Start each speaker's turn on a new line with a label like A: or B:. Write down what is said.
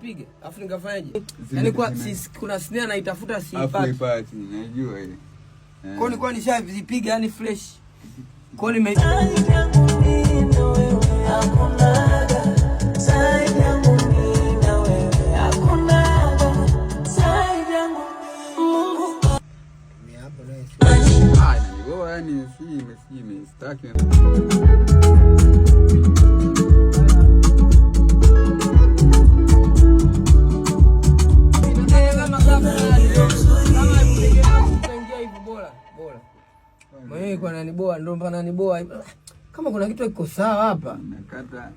A: nishazipiga. Alafu nikafanyaje? Yaani kwa si, kuna snare naitafuta
B: Afu
A: siipati.
B: Ipati, najua ile.
A: Kwa hiyo nilikuwa nishazipiga yani fresh. Kwa hiyo nime
C: Zaidi yangu mimi na wewe hakunaga. Zaidi yangu mimi na wewe hakunaga. Zaidi yangu Mungu.
B: Ah, inaniboa yani, sijui imestaki.
A: Kama ikaingia hivi bora bora. Mwenyewe kwa naniboa, ndio mpana naniboa. Kama kuna kitu kiko sawa hapa.
B: Nakata.